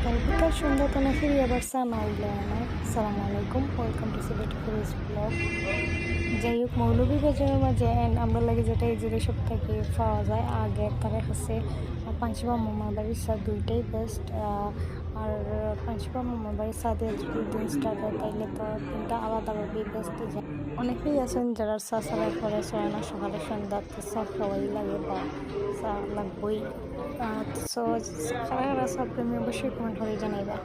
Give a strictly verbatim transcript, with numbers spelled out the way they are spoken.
বিকাল সন্ধ্যা তো না ফিরিয়া বাড়ছে আমার ইলাকায়। আসসালামু আলাইকুম, welcome to Sylhet Tourist Vlog। যাই হোক, মৌলভীবাজারের মাঝে and আমরা লাগে যেটা এই যে সব থেকে পাওয়া যায়, আগে তার কাছে পাঞ্চিবা মামার বাড়ির চা দুইটাই বেস্ট। আর পাঞ্চিবা মামার বাড়ির চা দিয়ে যদি দিন স্টার্ট হয়, তাইলে তো দিনটা আলাদাভাবেই বেস্ট যায়। অনেকেই আছেন যারা চা ছাড়া করে চলে না, সকালে সন্ধ্যাতে চা খাওয়াই লাগে বা চা লাগবেই। তো কারা কারা চা প্রেমী অবশ্যই কমেন্ট করে জানাইবা।